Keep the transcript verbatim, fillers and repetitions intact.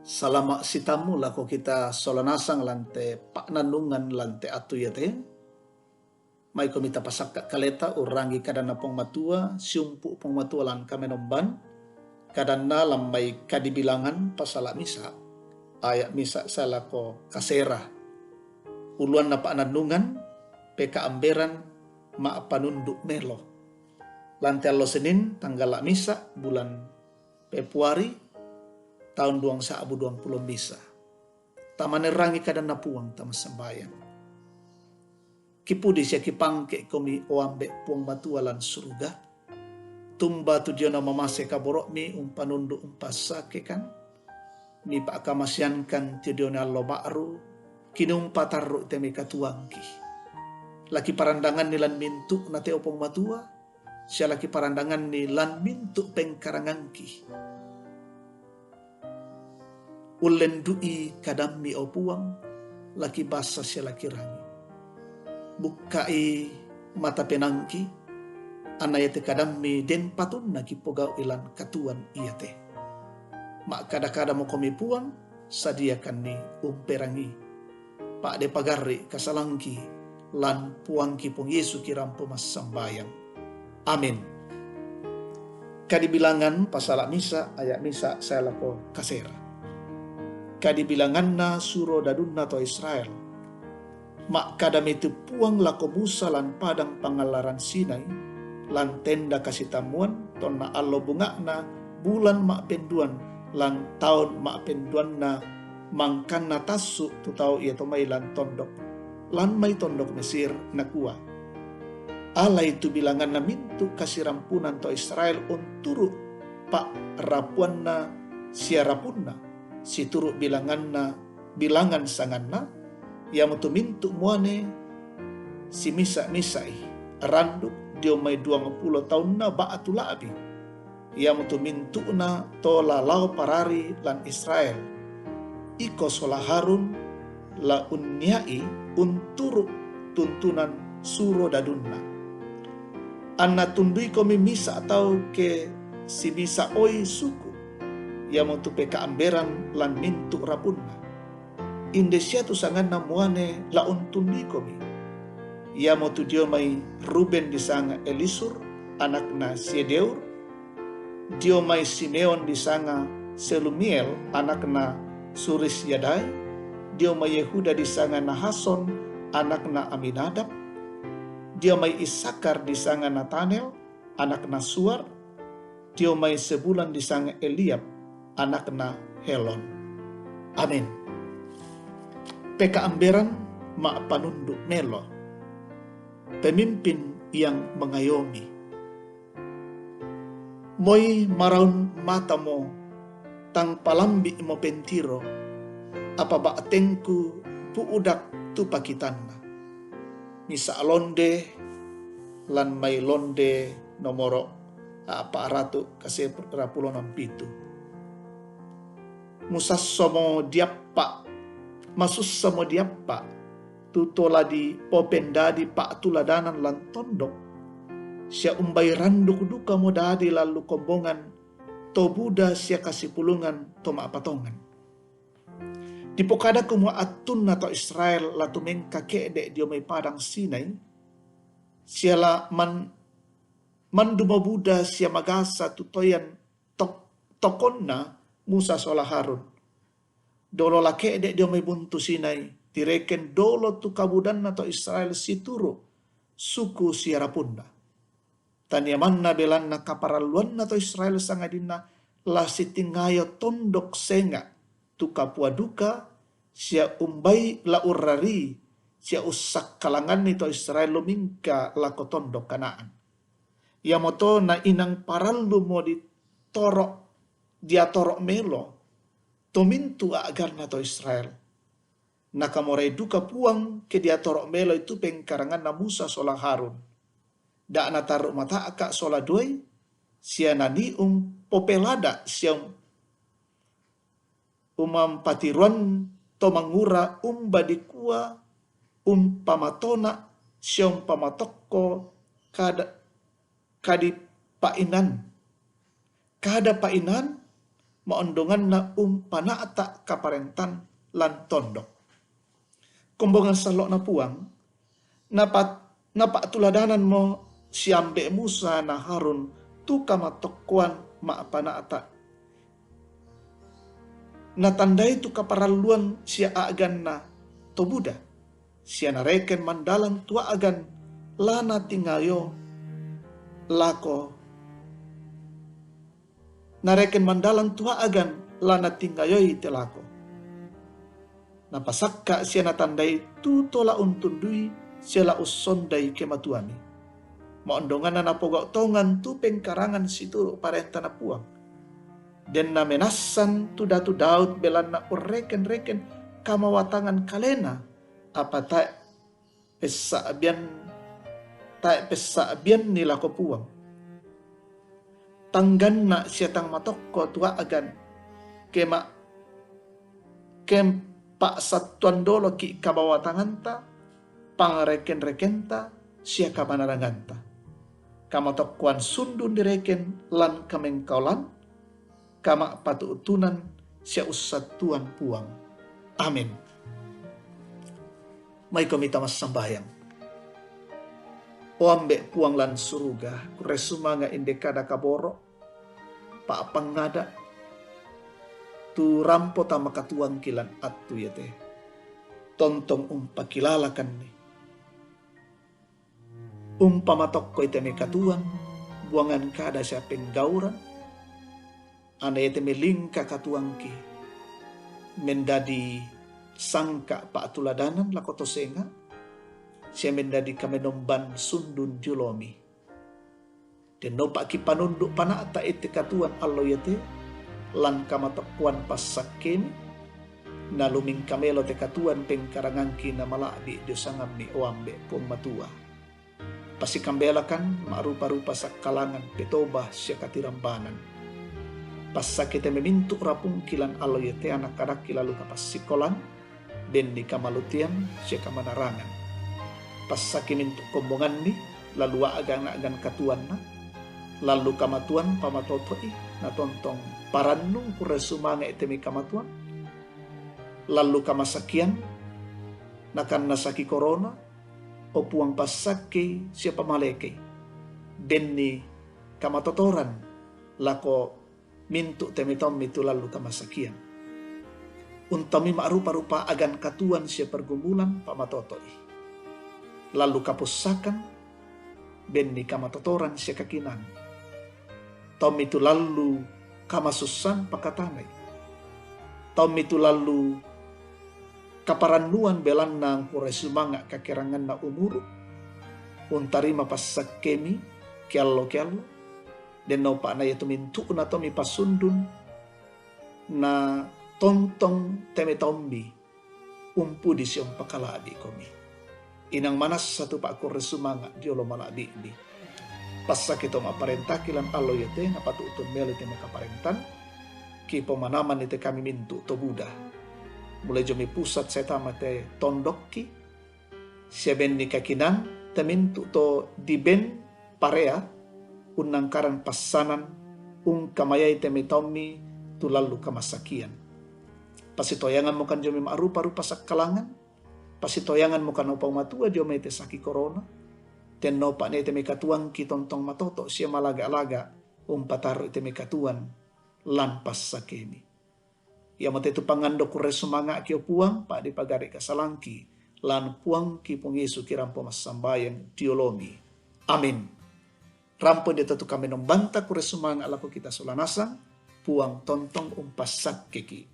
Salama' sitammu lako kita sola nasang lan te pa'nannungan lan te attu iate. Maikomi tapasakka' kaleta urrangi kadanna Puang Matua, siumpu' Puang Matua lan kamenomban. Kadanna lan mai Kadibilangan pasala' misa', aya' misa' sae lako kasera. Uluanna pa'nannungan, peka'amberan ma'panundu' melo. Lan te allo Senin, tanggala' misa', bulan Februari, taun duang sa'bu duang pulo misa'. Tamanerrangi kadanna Puang, tamassambayang. Kipudi sia kipangke'komi, o Ambe' Puang Matua lan suruga. Tumba tu diona mamase kaboro'mi, umpanundu' umpassakekan, mipa'kamasiankan tu diona allo ba'ru, kinumpatarru' te mai katuoangki. Laki parandanganni lan mintu'na te, o Puang Matua, sia laki parandanganni lan mintu' pengkarangangki. Ullendu'i kadammi, o Puang, laki basa sia laki rangi. Bukka'i mata penaangki, anna iate kadammi den patunna kipogau'i lan katuoan iate. Ma'kada-kadamokomi Puang, sadiakanni umperangi. Pa'de pagarri' kasalangki, lan Puangki Puang Yesu kirampo massambayang. Amin. Kadibilangan pasala' misa', aya' misa' sae lako kasera. Kadibilanganna surodadunna to Israel. Ma'kadami tu Puang lako Musa lan padang pangallaran Sinai, lan tenda kasitammuan, tonna allo bunga'na bulan ma'penduan, lan taun ma'penduanna mangkanna tassu' tu tau iato mai lan tondok, lan mai tondok Mesir, nakua, Alai tu bilanganna mintu' kasirampunan to Israel unturu' pa'rapuanna sia rapunna, situru' bilanganna, bilangan sanganna, iamotu mintu' muane simisa'-misa'i, randuk dio mai duangpulo taunna ba'tu la'bi. Iamotu mintu'na to la lao parari lan Israel. Iko sola Harun la unnia'i unturu' tuntunan surodadunna. Anna tunduikomi misa' tau ke simisa' oi suku, iamotu peka'amberan lan mintu' rapunna. Inde sia tu sanganna muane la untunduikomi. Iamotu dio mai Ruben disanga Elisur, anakna Syedeur, dio mai Simeon disanga Selumiel, anakna Surisyadai, dio mai Yehuda disanga Nahason, anakna Aminadab, dio mai Isakar disanga Natanel, anakna Suar, dio mai Sebulan disanga Eliab, anakna Helon. Amin. Peka'amberan ma'panundu' melo. Pemimpin yang mengayomi. Moi maraun matamo, tang palambi'mo pentiro, apa ba'tengku bu'udak tu pakitanna. Misa' Londe, lan mai Londe nomoro a'pa' ratu' kasiappulo nampitu. Musassomo diappa', masussamo diappa', tu to la dipopendadi pa'tuladanan lan tondok, sia umbai randuk dukamo dadi lan lu kombongan to buda sia kasipulungan to ma'patongan. Dipokada kumua attunna to Israel la tumengka ke'de' dio mai padang Sinai, sia la man-, mandumo buda sia magasa tu toyan tok-, tokonna Musa sola Harun. Dolo la ke'de' dio mai buntu Sinai, direken dolo tu kabudanna to Israel situru' suku sia rapunna. Tania manna belanna kaparalluanna to Israel sangadinna la sitingayo tondok senga' tu kapua duka sia umbai la urrarii sia ussakkalanganni to Israel lumingka lako tondok Kanaan. Iamoto na inang parallumo ditoro', diatoro' melo to mintu' a'ganna to Israel. Nakamorai duka Puang ke diatoro' meloi tu pengkaranganna Musa sola Harun. Da' natarru' mata'ka' sola duai, sia nanii umpopelada' sia um-, umampatiruan to mangura umba dikua umpamatona' sia umpamatokko kada-, kadipainan. Kada painan, maondonganna umpana'ta' kaparentan lan tondok. Kombongan sallo'na Puang, napat-, napa'tuladananmo siambe' Musa na Harun tu kamatokkoan ma'pana'ta'. Natandai tu kaparalluan sia a'ganna to buda, sia nareken mandalan tu a'gan la natingayo lako, nareken mandalan tu a'gan la natingayoi te lako. Napasakka' sia natandai tu to la untundui sia la ussondai kematuami. Maondonganna napogau' tongan tu pengkarangan situru' parentana Puang. Den namenassan tu Datu Daud belanna urreken-reken kamawatangan kalena, apa tae' pessa'bian-, tae' pessa'bianni lako Puang. Tang ganna' sia tang matokko tu a'gan, kema-, kempa'sattuan doloki' kamawatanganta, pangreken-rekenta, sia kamanaranganta. Kamatokkoan sundun direken lan kamengkaolan, kama'patu'tunan sia ussattuan Puang. Amin. Maikomi ta massambayang. O Ambe' Puang lan suruga, kurre sumanga' inde kada kaboro', pa'pangngada', tu rampo tama katuoangki lan attu iate. Tontong umpakilalakanni. Umpamatokkoi te mai katuoan, buangan kada sia penggauran, ana iate mai lingka katuoangki, mendadi sangka' pa'tuladanan lako to senga', sia mendadi kamenomban sundun dio olomi. Dennopa kipanundu' pana'ta iate katuoan allo iate, lan kamatokkoan passakkemi, na lumingka melo te katuoan pengkarangangki na mala'bi' dio sangammi, o Ambe' Puang Matua. Pasikambelakan ma'rupa-rupa sakkalangan petoba sia katirambanan. Passake te mai mintu' rapungki lan allo iate, ana'-anakki lallu kapassikolan, benni kamalutean sia kamanarangan. Passake mintu' kombonganni, lallu a'gan-a'gan katuoanna, lallu kamatuan pamatoto'i, na tontong parannung kurre sumanga'i te mai kamatuan, lallu kamasakian, na kanna saki korona, o Puang, passakkei sia pamalekei, benni kamatotoran lako mintu' te mai taummi tu lallu kamasakian. Untammi ma'rupa-rupa a'gan katuoan sia pergumulan pamatoto'i. Lallu kapussakan, benni kamatotoran sia kakinaan. Taummi tu lallu kamasussan pakatanai. Taummi tu lallu kaparannuan belanna angkurre sumanga' kakeranganna umuru', untarima passakkemi keallo-keallo, dennopa na iatu mintu'na to mipasundun, na tontong te mai taummi umpudi sia umpakala'bi' komi. Inang manassa tu pa'kurre sumanga' dio olo mala'bi'mi. Passake to ma'parentaki lan allo iate, napatu'tun melo te mai kaparentan, kipomanamanni te kami mintu' to buda. Mulai dio mai pusat sae tama te tondokki, sia benni kakinaan te mintu' to diben parea, unnangkaran passanan, ungkamayai te mai taummi tu lallu kamasakian. Pasitoyangammokan dio mai ma'rupa-rupa sakkalangan, pasitoyangammokan o Puang Matua dio mai te saki korona, dennopa na iate mai katuoangki tontong matoto' sia malaga'-laga' umpataru'i te mai katuoan lan passakemi. Iamote tu pangando kurre sumanga'ki, o Puang, pa'dipagare' kasalangki, lan Puangki Puang Yesu kirampo massambayang dio olomi. Amin. Rampo inde to tu kamenombanta kurre sumanga' lako kita sola nasang, Puang tontong umpassakkeki.